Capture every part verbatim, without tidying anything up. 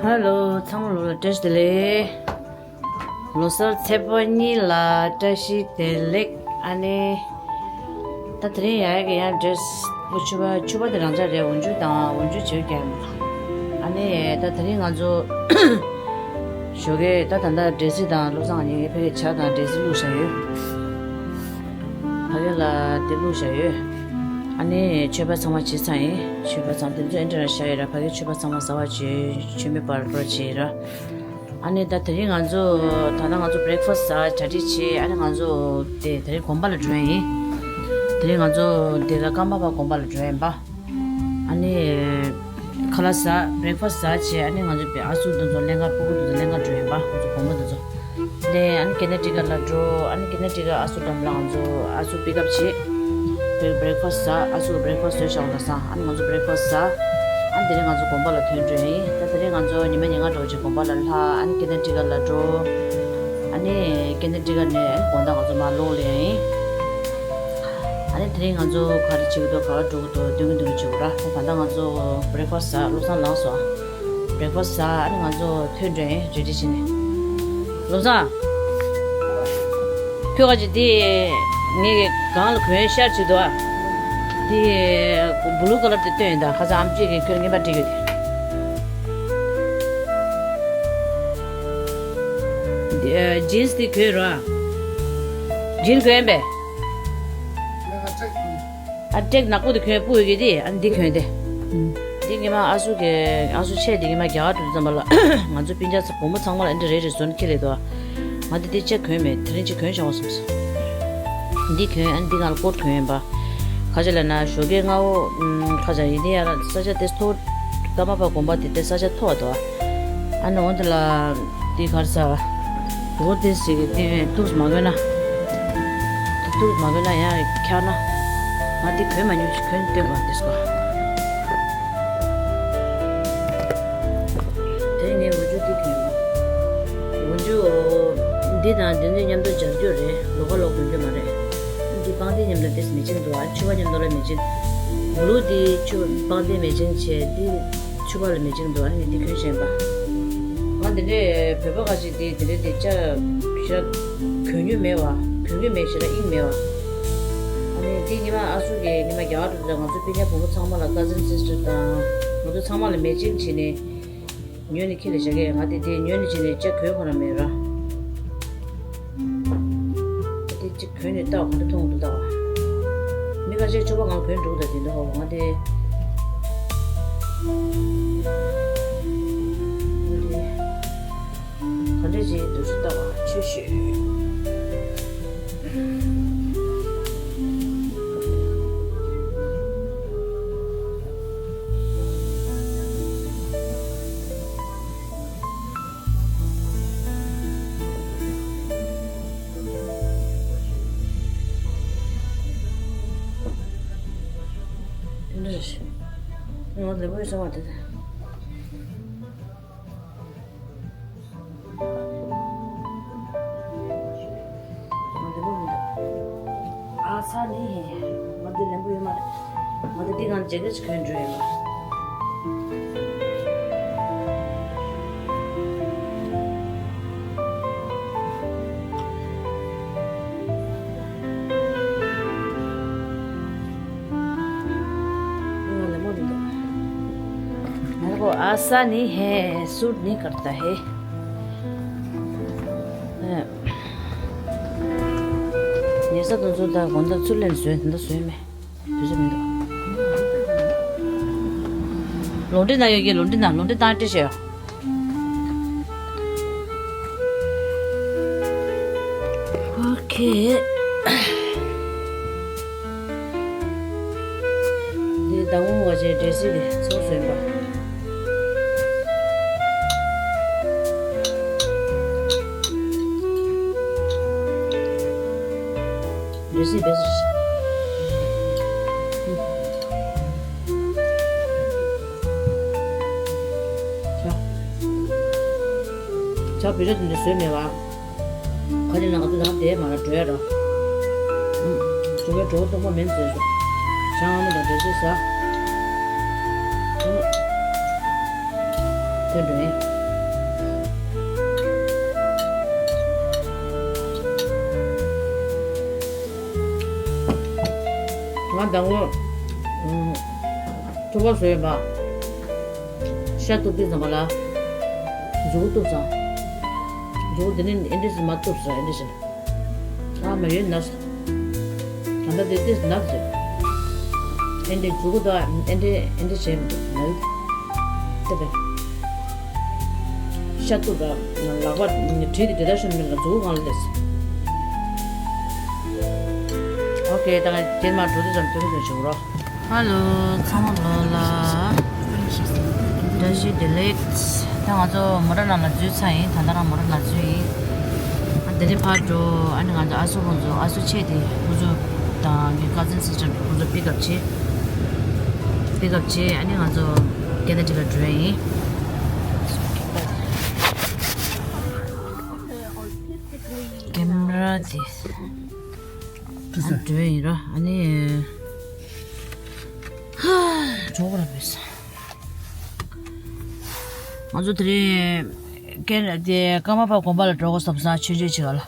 ཧ་ལོ། ཚང་མ་ལོ་ལ་བཀྲ་ཤིས་བདེ་ལེགས། ལོ་གསར་ཚེས་པ་གཉིས་ལ་བཀྲ་ཤིས་བདེ་ལེགས། ཨ་ནི། ད་དེ་རིང་ཡ་ཡ་གི་ཡང་ཌེ་རེ་སི། ཕྱུ་པ་ཕྱུ་པ་དེ་རང་འཇགས་རེད། འོག་འཇུག་དང་འོག་འཇུག་བྱེད་ཀྱང་། ཨ་ནི་ད་དེ་རིང་ང་ཚོ་ཞོགས་ཀས་ད་ད་ལྟ་ཌེ་སི་དང་བློ་བཟང་གཉིས་ཕ་གིར་ཇ་དང་ཌེ་སི་བླུགས་བཞག་ཡོད། ཕ་གི་ལ་དེ་བླུགས་བཞག་ཡོད། ཨ་ནི་མཆོད་པ་ཚང་མ་བྱས་ཚར་ཡིན། མཆོད་པ་ཚང་དེ་ཚོ་ཨེ་འདྲ་ར་བཞག་ཡོད་ར། ཕ་གི་མཆོད་པ་ཚང་མ་ཟ་བར་བྱོས། མཆོད་མེ་སྦར་སྦར་བྱས་ར། ཨ་ནི་ད་དེ་རིང་ང་ཚོ་ད་ལྟ་ང་ཚོ་བྷི་རེག་ཕ་སི་ཟ་གྲ་སྒྲིག་བྱས། ཨ་ནི་ང་ཚོ་དེ་དེ་རིང་དགོན་པ་ལ་འགྲོ་ཡ་ཡིན། དེ་རིང་ང་ཚོ་དེ་ལ་ཀརྨ་པ་དགོན་པ་ལ་འགྲོ་ཡ་ཡིན་པ། ཨ་ནི་ཁ་ལག་ཟ། བྷི་རེག་ཕ་སི་ཟ་བྱས། ཨ་ནི་ང་ཚོ་ཨ་ཟུག་དེ་ཚོ་ལེན་ག་ཕྲུ་གུ་དེ་ཚོ་ལེན་ག་འགྲོ་ཡ་ཡིན་པ། ང་ཚོ་དགོན་པ་དེ་ཚོ་ལེན། ཨ་ནི་ཀེ་ན་ཊི་ཀ་ལ་འགྲོ། ཨ་ནི་ཀེ་ན་ཊི་ཀ་ཨ་ཟུག་འགྲམ་ལ་ང་ཚོ་ཨ་ཟུག་པིག་ཨབ་བྱས། བྷི་རེག་ཕ་སི་ཟ། ཨ་ཟུག་བྷི་རེག་ཕ་སི་བཟོས་བཞག་ལ་ཟ། ཨ་ནི་ང་ཚོ་བྷི་རེག་ཕ་སི་ཟ། ཨ་ནི་དེ་རིང་ང་ཚོ་དགོན་པ་ལ་ཐོན་འགྲོ་ཡ་ཡིན། ད་དེ་རིང་ང་ཚོ་ཉི་མ་ཉིན་ལྔ་འགྲོ་བྱས་དགོན་པ་ལ་ལྷག། ཨ་ནི་ཀེ་ན་ཊི་ཀ་ལ་འགྲོ། ཨ་ནི་ཀེ་ན་ཊི་ཀ་ནས་དགོང་དག་ང་ཚོ་མར་ལོག་ལེ་ཡ་ཡིན། ཨ་ནི་དེ་རིང་ང་ཚོ་ག་རེ་བྱེད་ཀྱི་འདུག་ག་པར་འགྲོ་གི་འདུག་སྟོན་གྱི་འདུག་བྱེད་དགོས་ར། ད་ལྟ་ང་ཚོ་བྷི་རེག་ཕ་སི་ཟ། བློ་བཟང་ལངས་སོང་། བྷི་རེག་ཕ་སི་ཟ། ཨ་ནི་ང་ཚོ་ཐོན་འགྲོ་ཡིན། རེ་ཌི་བྱས་ནས། བློ་བཟང་། ཁྱོད་ཁ་ཅིག་དེ་ངས་གང་ལ་གོན་ཤར་བྱེད་འདུག་ཨ། དེ་བུ་ལུ་ཀ་ལར་དེ་སྟོན་ཡིན་ད། ཁ་སང་ཨམ་ཆི་གིས་ཁྱོད་རྔན་པ་སྤྲད་ཡོད་དེ། ཇིན་སི་དེ་གོན་རོགས་ཨ། ཇིན་གོན་པས། ཨ་ཀྲེག་ནག་པོ་དེ་གོན། སྤུ་ཡོད་ཀྱི་དེ། ཨ་འདི་གོན་དེ། འདི་ངས་མ་ཨ་སུ་གི་ཨ་སུ་ཆེ་དེ་ངས་མ་རྒྱ་གར་དུ་ཙམ་པ་ལ། ང་ཚོ་སྤུན་ཀྱག་ཚོ་བུ་མོ་ཚང་མ་ལ་ཨ་འདྲ་རེ་རེ་བཟོ་ནས་ཁྱེར་ལེ་འདུག་ང་དེ་དེ་ཆ་གོན་མེད། དེ་རིང་ཅིག་གོན་བྱ་བ་བསམ་སོང་། འདི་གོན། ཨ་འདི་ང་ལ་ཀོཊ་གོན་ཡིན་པ། ཁ་ཆེ་ལ་ན་ཞོགས་ཀའི་སྔ་བོ་ཁ་ཆེ་ཡིན་དེ་ཡ་ལ་ས་ཆ་དེ་མཐོ། ཀརྨ་པ་དགོན་པ་དེ་དེ་ས་ཆ་མཐོ་བ་འདུག་ཨ་ནི་འོན་ཏེ་ལ། དེ་གར་ས། འོ་དེ་ཟེར་གི་དེ་ཐུགས་མ་དགོས་ན། དེ་ཐུགས་མ་དགོས་ན་ཡང་འཁྱག་ན། ང་དེ་གོན་མ་མྱོང་ཞིག་གོན་སྟོན་པ་དེ་སྐོར། དེ་ནས་འོ་ཇུ་དེ་གོན་པ། འོ་ཇུ་འོ། འདི་དང་འདི་ནི་མཉམ་དུ་སྦྱར་རྒྱུ་རེད། ལོགས་ཀ་ལོགས་གོན་རྒྱུ་མ་རེད། འདི་པང་གདན་མཉམ་དུ་དེ་མེ་ཅིང་འདུག་ཨ་ཕྱུ་པ་མཉམ་དུ་ལ་མེ་ཅིང་། འོ་ལུ་དེ་ཕྱུ་པང་གདན་མེ་ཅིང་བྱས་དེ། ཕྱུ་པ་ལ་མེ་ཅིང་འདུག་ཨ་ནི་འདི་གོན་བཞིན་པ། ང་འདི་འདྲའི་བོད་པ་ཁ་ཅིག་འདི་འདི་འདྲའི་འདི་ལྕགས་ཞེ་དྲག་གོན་རྒྱུ་མེད་བ། གོན་གྱི་མེད་ཞེ་དྲག་དབྱིངས་མེད་བ། ཨ་ནི་འདི་ཉི་མ་ཨ་སུ་གི་ཉི་མ་རྒྱ་གར་དུ་ང་ཚོ་སྤུན་ཀྱག་བུ་མོ་ཚང་མ་ལ་ཀ་ཛིན་སི་སི་ཊར་དང་ང་ཚོ་ཚང་མ་ལ་མེ་ཅིང་བྱས་ནས། ཉོས་ནས་ཁྱེར་ལ་བཞག་གི། ང་དེ་དེ་ཉོས་ནས་བྱས་ནས་ལྕགས་གོན་ཁོ་རང་མེད་ར། དེ་གཅིག་གོན་ནས་ལྟ་བ་ག་འདྲ་མཐོང་འདུག་ལྟ་བ། མི་ཁ་ཤས་ཕྱུ་པ་ང་གོན་འགྲོ་གི་འདུག་དེ་འདྲ་ཧོ་ང་དེ། ག་འདྲ་བྱས་འདུག་ལྟ་བ་ཆོས་ཤོད། ང་ལས་པོ་ཡོད་ཚང་བ་དེ། ང་ལས་པོ་མི་འདུག་ཨ་ས་ནི་ཧེ། ང་འདི་ལས་པོ་ཡོད་མ་རེད། ང་འདི་འདི་གང་ཇེ་ཀེ་ཊི་གོན་འགྲོ་ཡོད་མ། मेरे को आशा नहीं है, सूट नहीं करता है। ཉལ་ས་དེ་ཚོ་ད་དགོང་དག་ཚུར་ལེན་བཟོས་འདི་འདྲ་བཟོས་མེད། དུས་ཚོད་མི་འདུག་ལོང་ཏི་ན་ཡོད་ཀྱི་ལོང་ཏི་ན་ལོང་ཏི་ཏང་ཏི་ཤེ། ཨོ་ཁེ། འདི་ཟླ་ངོ་བ་ཅན་འདྲེ་སྲིན་གྱི་ཚོགས་ཟིན་པ། འདྲེ་སྲིན་བེ་སི། ཆ། ཆ་བི་ར་དུ་འདི་བཟོས་མེད་པ། ག་རེ་ན་ང་ཚོ་ནང་དེ་མ་ལ་འགྲོ་ཡ་ར། ཨུམ། འགྲོ་བའི་འགྲོ་བ་སྟོང་པ་མིན་ཟེར་སོ། ཆང་ཨ་མ་དང་འབྲེལ་བཤད་ཟ། ཨུམ། ཡོད་རེད། ང་ཟླ་ངོ་ཨུམ། ཐུག་པ་བཟོས་ཡོད་པ། ཤ་གཏུབ་དུས་ཙམ་པ་ལ། མཛུ་གུ་གཏུབ་ཙང་། མཛུ་གུ་འདི་ནི་ཨེ་འདྲ་ཞིག་མ་གཏུབ་ཙང་ཨེ་འདྲ་ཞིག་ཨ་མ་ཡོད་ན། ད་ལྟ་དེ་དེ་ན་ཟེར། ཨེ་འདྲའི་མཛུ་གུ་དང་ཨེ་འདྲའི་ཨེ་འདྲའི་བྱས་མི་འདུག་ན། ལྟ་བས། ཤ་གཏུབ་ར་ལག་པ་བྲིས་ཏེ་དེ་ལྟར་ཤོར་མིན་ལ་མཛུ་གུ་སྒང་ལ་སླེབས། ཨོ་ཁེ། ད་ང་རྗེས་མ་འགྲོ་དུས་ཙམ་ཐུག་གི་འདུག་བྱུང་རོགས། ཧ་ལོ། ཚང་མ་ལོ་ལ་བཀྲ་ཤིས་བདེ་ལེགས། ད་ང་ཚོ་མོ་ཊ་ནང་ལ་འཛུལ་ཚར་ཡིན། ད་ལྟ་རང་མོ་ཊ་ནང་འཛུལ་ཡིན། ཨ་དེ་རིང་ཕར་འགྲོ། ཨ་ནི་ང་ཚོ་ཨ་སུ་ཁོང་ཚོ་ཨ་སུ་མཆེད་དེ་ཁོང་ཚོ་དང་ངའི་ཀ་ཛིན་སི་སི་ཊར་ཁོང་ཚོ་པིག་ཨབ་བྱེད། པིག་ཨབ་བྱེད། ཨ་ནི་ང་ཚོ་ཀེ་ན་ཌ་ལ་འགྲོ་ཡ་ཡིན། ཀེམ་ར་དེ་ཨ་འགྲོ་ཡ་ཡིན་ར། ཨ་ནི། ཧ། གྲོགས་པོ་ར་བས། ང་ཚོ་དེ་རིང་ཀེ་ན་དེ་ཀརྨ་པ་དགོན་པ་ལ་འགྲོ་དགོས་བསམ་སོང་། ཆོས་ཆོས་བྱེད་ག་ལ།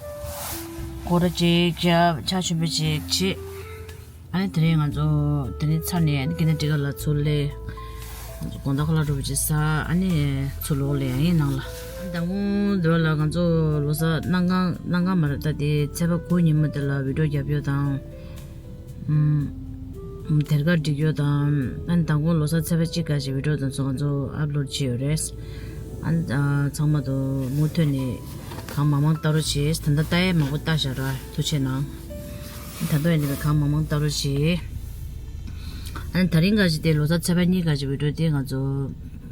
སྒོར་ར་ཅིག་རྒྱབ། ཕྱག་མཆོད་འབུལ་ཅིག་བྱེད། ཨ་ནི་དེ་རིང་ང་ཚོ་དེ་རིང་ཚར་ནས་ཨ་ནི་ཀེ་ན་ཌ་ལ་ཚུར་སླེབས། ང་ཚོ་དགོང་དག་ཁ་ལག་འགྲོ་བ་ཅིག་ཟ། ཨ་ནི་ཚུར་ལོག་སླེབས་ཡ་ཡིན་ནང་ལ། ཨ་ནི་ཟླ་ངོ་འདི་བ་ལ་ང་ཚོ་ལོ་གསར་གནང་གང་གནང་གང་མ་རེད། ད་དེ་ཚེས་པ་དགུ་ཉིན་མོ་དེ་ལ་བི་ཌི་ཡོ་རྒྱབ་ཡོད་དང་། ཨུམ། དེར་ཁ་སྒྲིག་ཡོད་དང་། ཨ་ནི་མདང་དགོང་ལོ་གསར་ཚེས་པ་གཅིག་ག་ཞིག་བི་ཌི་ཡོ་དང་ཚོ་ང་ཚོ་ཨབ་ལོཌ་བྱས་ཡོད་རེད། ཨ་ནི་ཚང་མ་དུ་མུ་མཐུད་ནས་གང་མང་མང་ལྟ་རོགས་བྱེད། ད་ལྟ་ལྟ་ཡས་མང་པོ་ལྟ་བཞག་ར། ཐུགས་རྗེ་གནང་། ད་དུང་ཡིན་ནའི་གང་མང་མང་ལྟ་རོགས་བྱེད། ཨ་ནི་དེ་རིང་ག་ཞིག་དེ་ལོ་གསར་ཚེས་པ་གཉིས་ག་ཞིག་བི་ཌི་ཡོ་དེ་ང་ཚོ་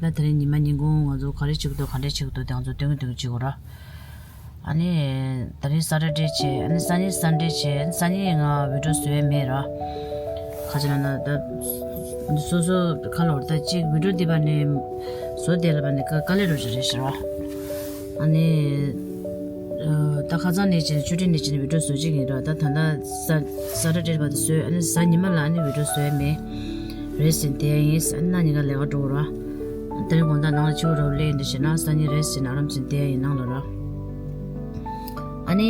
ད་དེ་རིང་ཉི་མ་ཉིན་གུང་ང་ཚོ་ག་རེ་བྱེད་ཀྱི་འདུག་ག་འདྲ་བྱེད་ཀྱི་འདུག་དེ་ང་ཚོ་སྟོན་གྱི་འདུག་བྱེད་དགོས་ར། ཨ་ནི་ད་རིང་ས་ཊར་ཌེ་བྱས། ཨ་ནི་སང་ཉིན་སན་ཌེ་བྱས། ཨ་ནི་སང་ཉིན་ང་བི་ཌི་ཡོ་བཟོ་ཡས་མེད་ར། ག་ཅི་ལབ་ན་ད་སོ་སོ་ཁ་ལོར་ད་ཅིག་བི་ཌི་ཡོ་འདི་པ་ནས་བཟོ་བསྡད་ལབ་པ་ནས་དཀའ་དཀའ་ལས་རོ་ཞིག་རེད་ཤག་ར། ཨ་ནི་ད་ཁ་སང་ནས་བྱས་ཆུ་ཊི་ནས་བྱས་ནས་བི་ཌི་ཡོ་བཟོ་བྱེད་ཀྱི་ཡིན་ར། ད་ད་ལྟ་ས་ས་ཊར་ཌེ་བར་དུ་བཟོས། ཨ་ནི་གཟའ་ཉི་མ་ལ་ཨ་ནི་བི་ཌི་ཡོ་བཟོ་ཡས་མེད། རེད་ཟེར་བསྡད་ཡིན། ཨ་ནི་གཉིས་ཀ་ལས་ཀ་འགྲོ་ར། དེ་རིང་དགོང་དག་ནང་ལ་ཕྱི་པོ་རོབ་སླེབས་འདི་བྱས་ན་སང་ཉིན་རེད་ཟེར་ན་ཨ་རམ་ཟེར་བསྡད་ཡིན་ནང་ལ་ར། ཨ་ནི་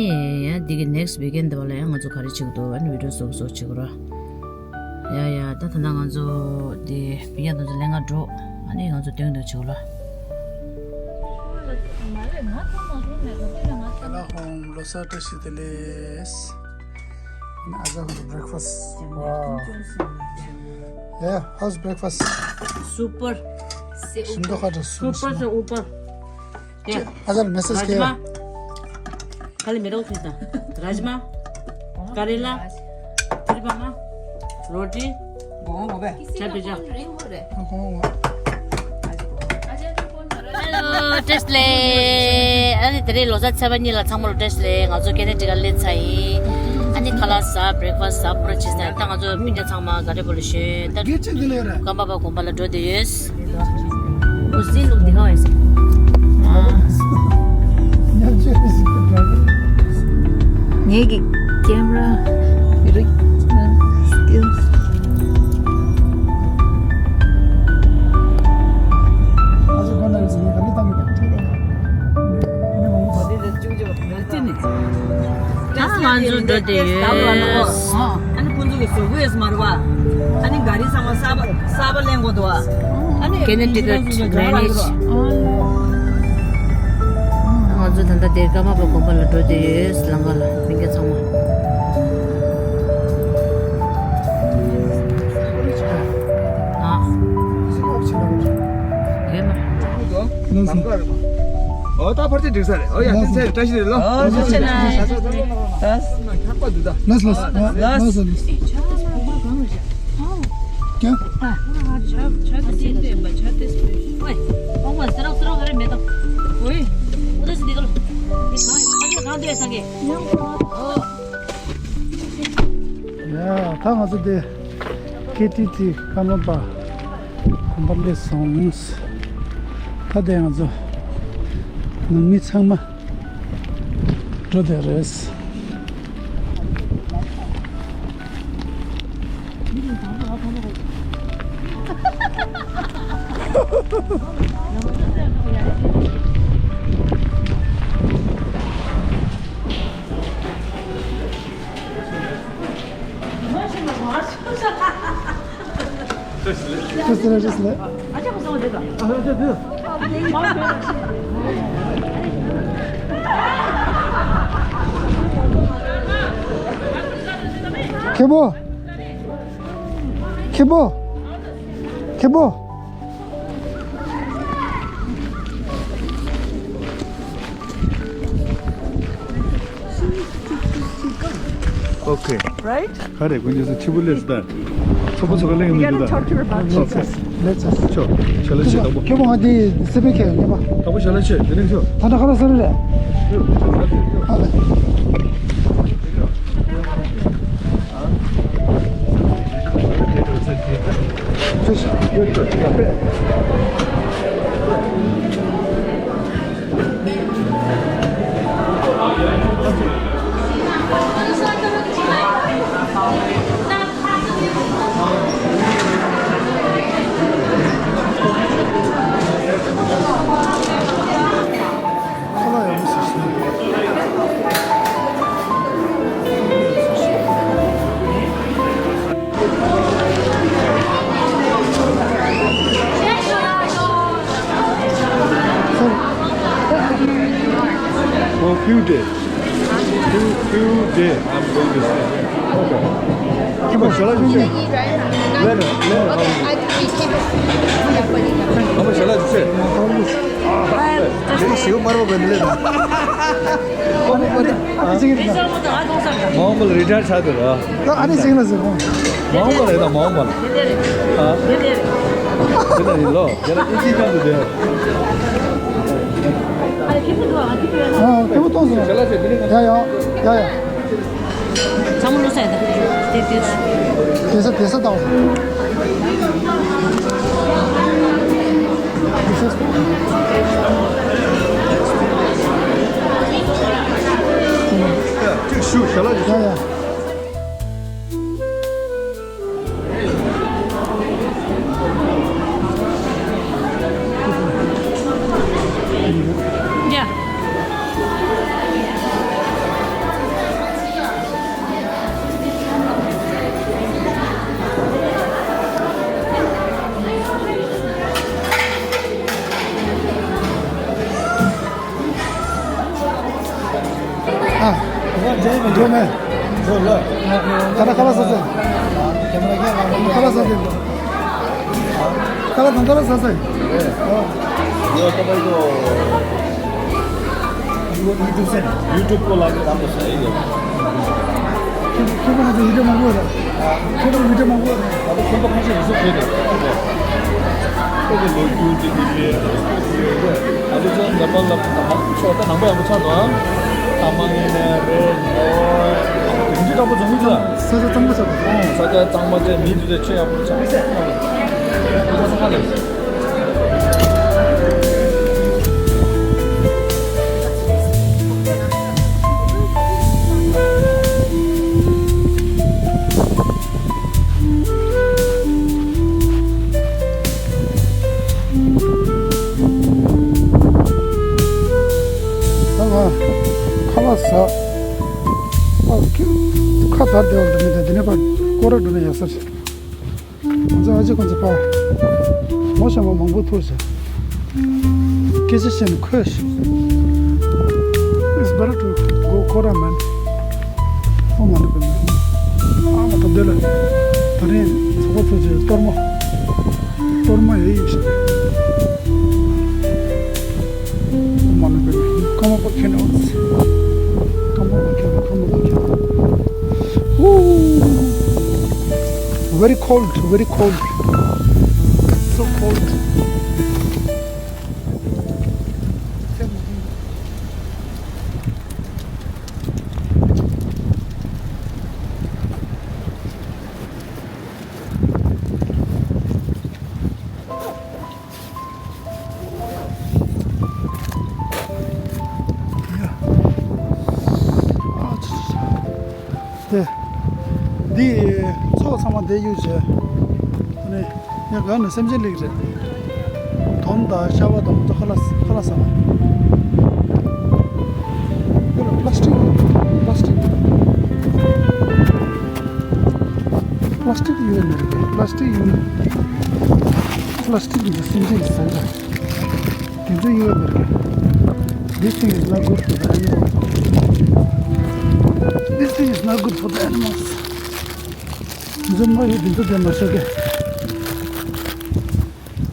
ཡང་འདི་གི་ནེག་སི་ཊི་ཝིག་ཨེན་ཌི་འདི་བ་ལ་ཡང་ང་ཚོ་ག་རེ་བྱེད་ཀྱི་འདུག་ཨ་ནི་བི་ཌི་ཡོ་བཟོ་བཟོ་བྱེད་དགོས་ར། ཡ་ཡ། ད་ད་ལྟ་ང་ཚོ་འདི་མི་ཡ་དང་ཚོ་ལེན་ག་འགྲོ། ཨ་ནི་ང་ཚོ་སྟོན་གྱི་འདུག་བྱེད་དགོས་ར། ཨ་ལ་ཧོང་ལོ་གསར་བཀྲ་ཤིས་བདེ་ལེགས། ཨ་ཟ་ཧོང་བྷི་རེག་ཕ་སི། Wow. Yeah, how's breakfast? Super. Super. Super, super. क्या? अगर मैसेज किया। राजमा। खाली मेरे को खींचना। राजमा, करेला, फिर मामा, रोटी, चाय पी जा। ཧེ་ལོ། བཀྲ་ཤིས་བདེ་ལེགས། ཨ་ནི་དེ་རིང་ལོ་གསར་ཚེས་པ་གཉིས་ལ་ཚང་མ་ལ་བཀྲ་ཤིས་བདེ་ལེགས། ང་ཚོ་ཀེ་ན་ཌ་ལ་སླེབས་ཚར་ཡིན། ཨ་ནི་ཁ་ལག་ཟ། བྷི་རེག་ཕ་སི་ཟ། པུ་ར་ཅིག་ཟ། ད་ང་ཚོ་སྤུན་ཀྱག་ཚང་མ་ག་རེ་བོ་ལ་ཞོན་ད། ཀམ་པ་པ་དགོན་པ་ལ་འགྲོ་བསྡད་ཡོད། ངའི་ཀེམ་ར་རིག་སྐིལ། ད་ང་ཚོ་འགྲོ་བསྡད་ཡོད། ཨ་ནི་ཁོང་ཚོ་གི་བཟོ་བཀོད་ཡོད་མ་རེད་བ། ཨ་ནི་ག་རི་ཚང་མ་གསར་པ་གསར་པ་ལེན་དགོས་འདུག་བ། ཨ་ནི་Connecticut Greenwich། ང་ཚོ་ད་ལྟ་དེ་ཀརྨ་པ་དགོན་པ་ལ་འགྲོ་བསྡད་ཡོད། ལམ་ཁ་ལ་མི་སྐྱ་ཚང་མ། ཨ། ཡོད་མ་རེད། ཨོ་ད་ཕར་ཚད་འགྲིག་ས་རེད། ཨོ་ཡ་བསྟན་ཚད་བཀྲ་ཤིས་རེད་ལོ། ཨོ་བཀྲ་ཤིས་བདེ་ལེགས། ལགས་སོ། ལགས་སོ། ལགས་སོ། ལགས་སོ། ལགས་སོ། ཀྱང་། ཡ་ད་ང་ཚོ་དེ་ཀེ་ཊི་ཊི་ཀརྨ་པ་དགོན་པ་སླེབས་སོང་། ད་དེ་ང་ཚོ་ནང་མི་ཚང་མ་འགྲོ་བསྡད་རེད། ཁེ་པོ། ཁེ་པོ། ཁེ་པོ། Okay. Right? ག་རེ་དཀོན་མཆོག་གསུམ་ཆེན་པོ་ལེགས་སོ། ད་ཚོགས་པ་ཚོགས་ཀ་གླེང་མི་འདུག་ད། Okay. Let's just. ཆོ། ཞལ་ལག་མཆོད་དང་པོ། ཁྱོད་མ་འདི་སེ་པེ་ཁེ་ཡོད་ཉེ་པ། དང་པོ་ཞལ་ལག་མཆོད། དེ་ནས་ཆོ། ད་ལྟ་ཁ་ལག་ཟ་རེད། ཨ་ལེ། For few days. Few, few days, I'm going to stay here. Okay. ཁྱེད་པ་ཞལ་ལག་ཅིག་བྱས། Later, later, how are you? ཁྱེད་པ་ཞལ་ལག་ཅིག་བྱས། དེ་ཞིག་མར་བ་དགོས་འདི་ལས་ན། མ་འོངས་པ་ལ་རི་ཊ་ཡར་ཆགས་འདུག་ར། ད་ཨ་ནི་ཅིག་ལ་ཟེར་གོ། མ་འོངས་པ་ལ་ཡིན་ན་མ་འོངས་པ་ལ། ཨ། དེ་ལ་ཡིན་ལོ། དེ་ལ་ཨི་ཅི་ཅང་དུ་དེ། ཨ། ཁེ་པོ་གཏོང་ཟེར། ཞལ་ལག་ཅིག་དེ་ནས། ཡ་ཡ། ཡ་ཡ། ཚང་མ་ལོ་ས་ཡ་ད། དེ་དེ། དེ་ས་དེ་ས་དང་། དེ་ས། ཡ། ཅིག་ཞུ་ཞལ་ལག་ཅིག་ཡ་ཡ། ཡ། ཨ། འགྲོ་མེད། འགྲོ་ལ། ད་ལྟ་ཁ་ལག་ཟ་ཟེར། ཁ་ལག་ཟ་ཟེར། ཁ་ལག་དང་ཁ་ལག་ཟ་ཟེར། ཨ། ཡོ་ཏོ་པའི་གོ། ཡུ་ཊུབ་སེ། ཡུ་ཊུབ་གོ་ལ་གི་དང་པོ་སེ་ཡོད། ཁྱེད་ཁྱེད་པ་ང་ཚོ་ཡུ་ཊུབ་མང་པོ་རེད། ཁྱེད་པ་ཡུ་ཊུབ་མང་པོ་རེད། ང་ཚོ་ཁྱེད་པ་ཁ་ཤས་རེ་སུ་བྱས་ཏེ། ཁྱེད་ཀྱི་ལོ་རྒྱུས་ཀྱི་དེ་ལས་ང་ཚོ་ཚོ་ནེ་པཱལ་ལ་ཕྱོགས་ད་ནང་པ་ཡག་པོ་ཆགས་འདུག་ཨ། ཨ་མ་ངེས་ནས་རེད་ལོ། དེང་དུས་དྲག་པོ་བྱུང་གི་འདུག་ཨ། ས་ཆ་གཙང་པོ་ཆགས་འདུག་ཨ། ས་ཆ་གཙང་མ་བྱས་མི་དེ་ཚོས་ཆོས་ཡག་པོ་ཆགས་འདུག་ཨ། ས་ཁ་ལས། ད་ང་ཁ་ལག་ཟ། ཨ། ཁྱོད་ཁ་དར་བདེ་བ་འདུག་མི་འདུག་འདི་ནས་ཕར་སྐོར་ར་འགྲོ་ན་ཡག་ས་རེད། ང་ཚོ་ཨ་ཅེ་ཁོང་ཚོ་ཕར་ངོ་ཤེས་པ་མང་པོ་ཐུག་ཟེར། སྐད་ཆ་བཤད་ནས་ཁོས་ཤིག It's better to go quarter man. ཨོ་མ་ནི་པེ་མེ། ཨ་མ་ད་འདི་ལ་ད་རིང་ཚོགས་པ་ཚོ་ཆེ་གཏོར་མ། གཏོར་མ་ཡོད་ཡོད་ཤིག་ཨོ་མ་ནི་པེ་མེ། ཀ་མ་པ་ཁེ་ནོ། ཀ་མ་པ་ཁེ་ནོ། ཀ་མ་པ་ཁེ་ནོ། Ooh. Very cold, very cold. So cold. དེ། འདི་ཚོགས་ཚང་མ་བསྡད་ཡོད་ཅེ། ཨ་ནི་ཡང་གང་ནས་སེམས་ཅན་ལེགས་རེད། དོམ་དང་ཤ་བ་དང་ཚོ་ཁ་ལག་ཁ་ལག་ཟ་བ། འདི་ལ་པ་ལ་སི་ཊིག་པ་ལ་སི་ཊིག་པ་ལ་སི་ཊིག་ཡོད་ནི་རེད། པ་ལ་སི་ཊིག་ཡོད་ནི། པ་ལ་སི་ཊིག་གི་འདི་སེམས་ཅན་གྱི་ཟ་འདྲ། དེ་ཚོ་ཡོད་མེད་ཀྱི། This thing is not good for the animals. This thing is not good for the animals. འཛུམ་མ་ཡོད་དེ་ཚོ་དེ་མ་ཤོད་གི།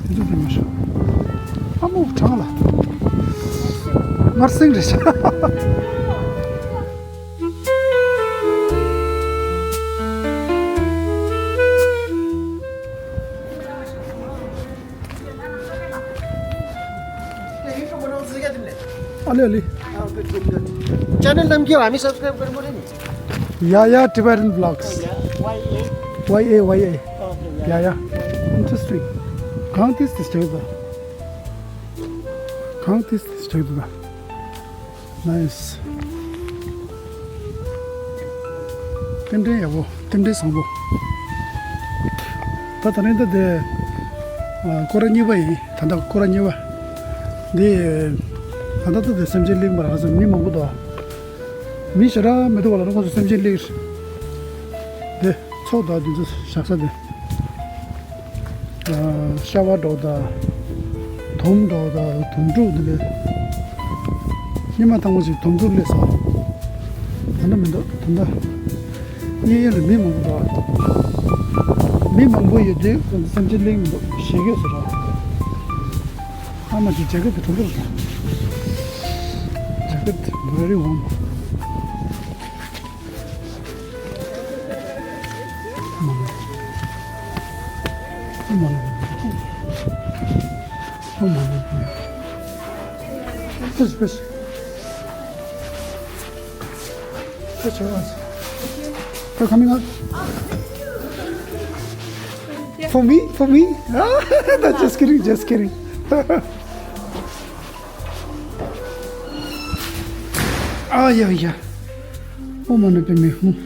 དེ་ཚོ་དེ་མ་ཤོད། ཨ་མོ་གྲང་ལ། ངར་སེང་རེད་ཤག अलिअलि। च्यानल नाम के हो? हामी सब्सक्राइब गर्नु पऱ्यो नि। या या Tibetan vlogs. या, वाइए। वाइए वाइए। ओके, या। या या। इन्ट्रेस्टिङ। कहाँ तिस तिस ठेक्दा? कहाँ तिस तिस ठेक्दा? Nice. རྟེན་འབྲེལ་ཡག་པོ། རྟེན་འབྲེལ་བཟང་པོ། ད་ད་ནི་ད་དེ། ཨ། སྐོར་ར་གཉིས་པ་ཡིན། ད་ལྟ་སྐོར་ར་གཉིས་པ། འདི། ད་ལྟ་ད་དེ་སེམས་ཅན་གླིང་མར་ང་ཚོ་མི་མང་པོ་འདུག་མི་ཞེ་དྲག་མི་འདུག་བ་ལ་ཁོང་ཚོ་སེམས་ཅན་གླིང་། དེ། མཚོ་དང་དེ་ཚོ་བཞག་ས་དེ། ཤ་བ་འདྲ་བོ་དང་། དོམ་འདྲ་བོ་དང་། དོམ་ཕྲུག་འདི་འདྲ། སྔོན་མ་དང་པོ་ཞིག་དོམ་ཕྲུག་སླེབས་སོང་། ད་ལྟ་མི་འདུག་ད་ལྟ་གཡས་གཡོན་ལ་མི་མང་པོ་འདུག་མི་མང་པོ་ཡོད་དུས་སེམས་ཅན་གླིང་མི་འདུག་ཞེད་སྐྱོ་བཟོ་འདྲ། ཨ་མ་ཅིག་ཇེ་ཀེཊ་དེ་དོམ་ཕྲུག་དང་། ཇེ་ཀེཊ་very warm། They're coming out. For me? For me? No, just kidding, just kidding. ཨ་ཡ་ཡ། ཨོཾ་མ་ཎི་པདྨེ་ཧཱུྃ།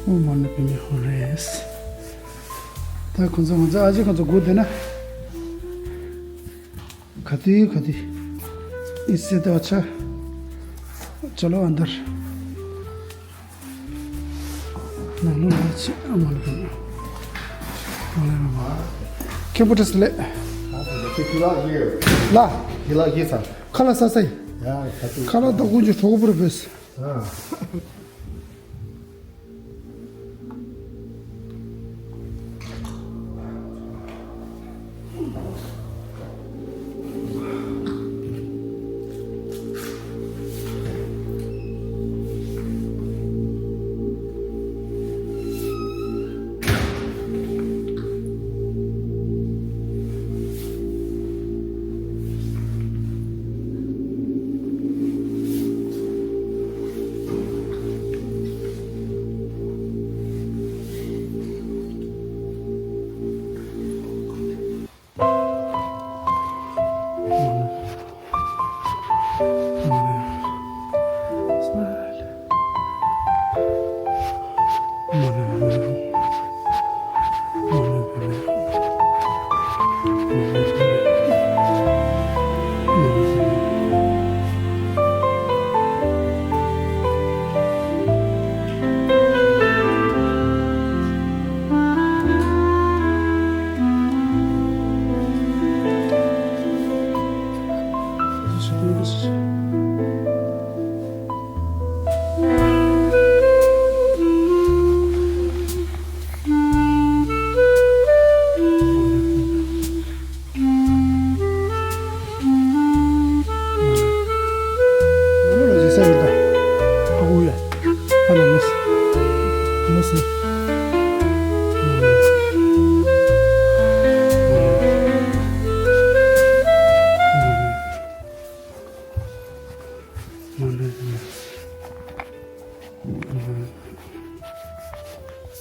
ཨོཾ་མ་ཎི་པདྨེ་ཧཱུྃ་རེད། ད་ཁོང་ཚོ་ང་ཚོ་ཨ་ཅེ་ཁོང་ཚོ་སྒུག་བསྡད་ན། खाती खाती। इससे तो अच्छा। चलो अंदर। ནང་ལོགས་ལ་ཕྱིན། ཨ་མ་ལ་ཕྱིན། ཨ་ལ་ལ་མ། ཁེ་པོ་ཏྲེ་སི་ལེ། ལ། ཁ་ལ་ས་སའི། ཁ་ལ་ད་ཀུན་གྱི་གྲོགས་པོ་རེ་བོས།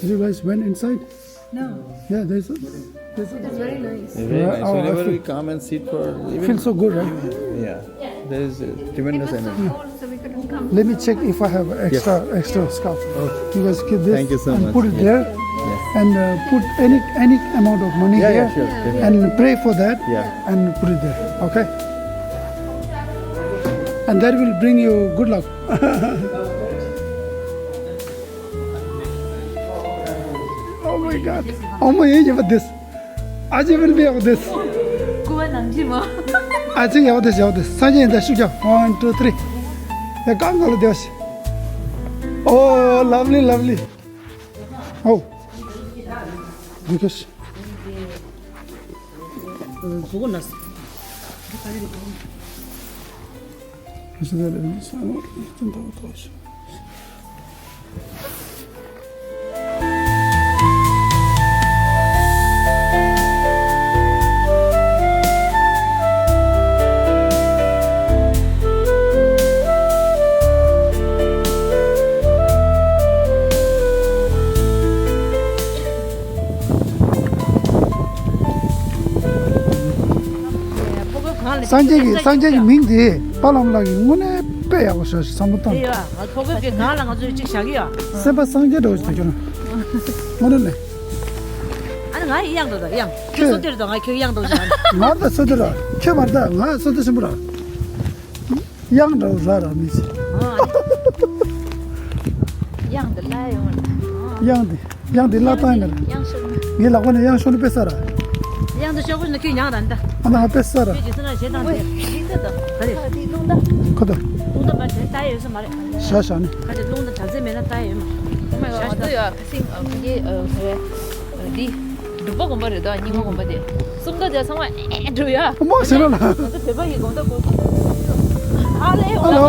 Did you guys went inside? No. Yeah, there's a, there's a, it is very nice. It's very nice. Oh, whenever we come and sit for even, feel so good, right? Yeah. There is a tremendous energy. It was so cold, so we couldn't come. Let me check if I have extra, yes, extra scarf. Okay. You guys keep this. Thank you so much. And put it there. Yes. And, uh, put any, any amount of money here. Yeah, yeah, sure, definitely. And pray for that. Yeah. And put it there. Okay? And that will bring you good luck. Oh my ཨོ་མ་ཡིན་ཡིན་པ་དེས། ཨ་ཅེ་བིར་བི་ཡག་པོ་དེས། ཀུ་བ་ནང་ཅི་མོ། ཨ་ཅེ་ཡག་པོ་དེས་ཡག་པོ་དེས། སངས་རྒྱས་ཡིན་ད་ཤུགས་རྒྱག One, two, three. ཡ་གང་གང་ལ་བདེ་བ་ཞིག་ཨོ་lovely, lovely. ཨོ། འདི་ག་ཞིག་གཟུགས་ན། སངས་རྒྱས་ཀྱི་སངས་རྒྱས་ཀྱི་མིང་དེ་དཔལ་ལམ་ལགས་ཀྱིས་དངོས་གནས་དཔེ་ཡག་པོ་ཤོད་ཤིག་བསམ་བློ་བཏང་། དེ་ཡ་ཕོ་རྒོད་ཀྱི་སྒང་ལ་ང་ཚོས་གཅིག་བཞག་གི་ཡ། སེམས་པ་སངས་རྒྱས་འདྲ་བོ་ཞིག་ད་ཁྱོད་རང་། དངོས་གནས་ནས། ཨ་ནི་ང་ཡི་དབྱངས་འགྲོ་ད་དབྱངས་ཁྱོད་ཁྱོད་སོ་ཏེར་དང་ང་ཁྱོད་དབྱངས་འགྲོ་ཞིག་ང་ད་སོ་ཏེར་ར་ཁྱོད་མ་རེད་ད་ང་སོ་ཏེ་ཆེན་པོ་ར། དབྱངས་འདྲ་བོ་ར་ར་མི་ཚེ། དབྱངས་འདི་ལ་ཡོང་། དབྱངས་འདི་དབྱངས་འདི་ལ་བཏང་ཡིན་ན། དབྱངས་ཤོར་ན། ངའི་ལག་པ་ནས་དབྱངས་ཤོར་ན་དཔེ་ས་ར། དབྱངས་འདི་ཤོར་བ་ན་ཁྱོད་ཉང་ར་འདི། ཨ་ན་ཧ་དཔེ་ས་ར། ཁྱོད་ཀྱི་སེམས་ལ་ཞེ་སྡང་དེ། ག་རེ། ཁ་དོ། རླུང་རྟ་མ་དེ་ལྟ་ཡ་ཡོད་ས་མ་རེད། ཤ་ཤ་ནི། ཁ་དེ་རླུང་རྟ་དྲག་རྩལ་མེད་ན་ལྟ་ཡ་ཡོད་མ་རེད། ཤ་ཤ་ནི། ཨ་ཁ་སིང་ཨ་ཁ་གི་ཨ་ཁ་རེ། འདི། འབྲུག་པ་དགོན་པ་རེད་དོ་རྙིང་མ་དགོན་པ་དེ། སུམ་མདའ་དེ་ཚང་མ་ཨེ་འགྲོ་ཡ། ཨོ་མ་ཟེར་ལ། ང་ཚོ་བོད་པ་ཡི་དགོན་པ་དགོན། ཨ་ལེ་ཨོ་ལ་ཨོ་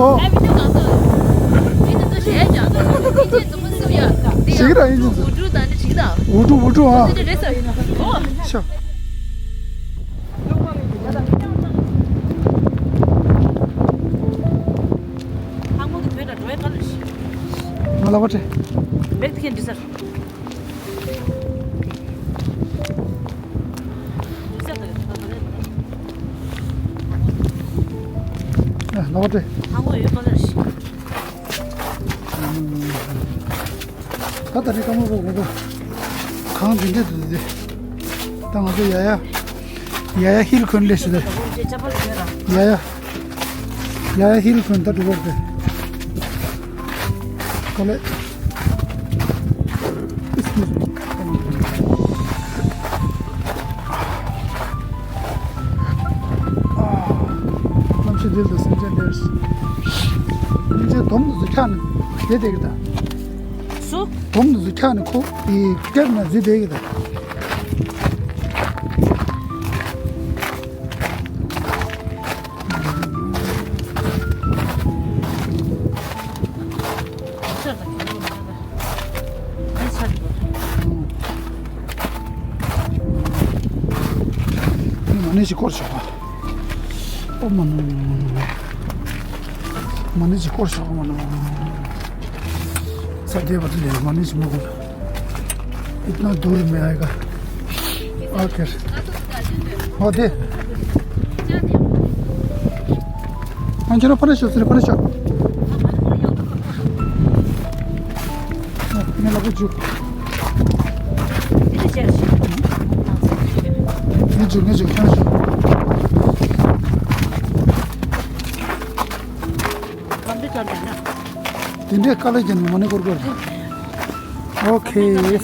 ཨོ། ཨ་བི་ཏི་ང་ཚོ། བི་ཏི་ཚོ་ཞེས་ཀྱང་ཚོ་ཚོ་ཚོ་ཚོ་ཚོ་ཚོ་ཡ། ཞིག་ར་ཡིན་ཚོ། འུ་ཀྲུ་དང་འདི་ཞིག་དང་། འུ་ཀྲུ་འུ་ཀྲུ་ཨ། འདི་རེད་ཟེར། ཨོ། ཤ། ཧང་མོ་དེ་བོད་ལ་འགྲོ་ཡ་ག་ལ་ཞིག་ང་ལ་བ་ཁྲེ། མེག་ཐི་ཁན་འདི་ཟེར། ད་ད་རེས་ཀ་མོ་བོ་གོ་གོ། གང་འདི་འདྲ་འདུག་དེ། ད་ང་ཚོ་ཡ་ཡ། ཡ་ཡ་ཧིལ་ཁོན་ལས་ཞུ་དེ། ཡ་ཡ། ཡ་ཡ་ཧིལ་ཁོན་ད་འགྲོ་བར་དེ། ཀོ་ལེ། Excuse me. གནམ་གཤིས་འདི་ལ་སེམས་ཅན་འདིར། སེམས་ཅན་དོམ་དུ་འཁྱག་ནས་བསྡད་བསྡད་ཀྱི་ད། སུ། དོམ་དུ་འཁྱག་ནས་ཁོ་དེ་སྐེབས་ནས་བཟི་བསྡད་ཀྱི་ད། མ་ཎི་ཞིག་བསྐོར་ཆོག་པ། ཨོ་མ་ནི། མ་ཎི་ཞིག་བསྐོར་ཆོག་པ་མ་ནི། ས་རྒྱས་པ་དེ་ལས་མ་ཎི་ཞིག་མ་བསྐོར། इतना दूर में आएगा। ཨོ་ཁེ། ཨོ་དེ། ཨ་ཁྱོད་རང་ཕ་ནས་ཤོག་ཟེར་ཕ་ནས་ཤོག་ངས་ལག་པ་འཇུ། ངས་འཇུ་ངས་འཇུ་ཁྱོད་རང་འཇུ། དེ་འདྲའི་དཀའ་ལས་བརྒྱབ་ནས་མ་ཎི་བསྐོར་དགོས་རེད། ཨོ་ཁེ།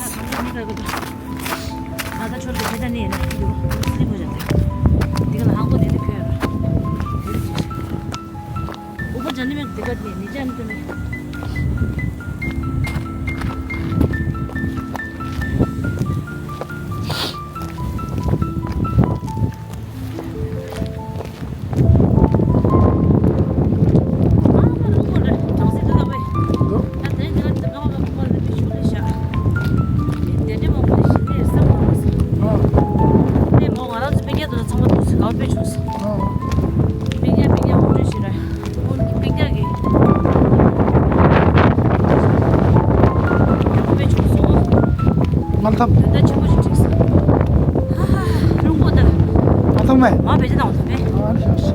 མ་ཐམ། དེ་ལྟ་ཆེན་པོ་ཞིག་བྲིས་སོང་། ཧ་ཧ། རླུང་པོ་དང་། མ་ཐམ་མེད། མ་བེད་ཅི་དང་ཐམ་མེད། ཨ་ནི་ཤག་ཤག་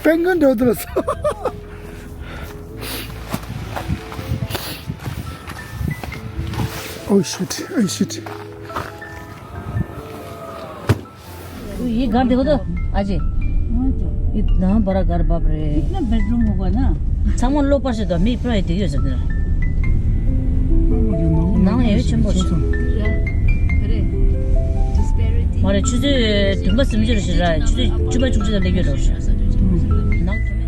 སྤེན་ཀུན་འགྲོ་དུས། Oh shit, oh shit. ये घर देखो तो, अजय। ये ना बड़ा घर, बाप रे। कितना बेडरूम होगा ना? ཚང་མ་གློག་པར་ཞིག་དང་མིག་པར་ཡི་དེ་ཡོད་ཟེར་ནི། ནང་ཡང་ཆེན་པོ་ཞིག་མ་རེད། ཆུ་ཚོད་བདུན་པ་ཟིན་རྒྱུ་རེད་ཤག་ར། ཆུ་ཚོད་བཅུ་པ་བཅུ་གཅིག་ལ་སླེབས་རྒྱུ་རེད་ཤག་ནང་།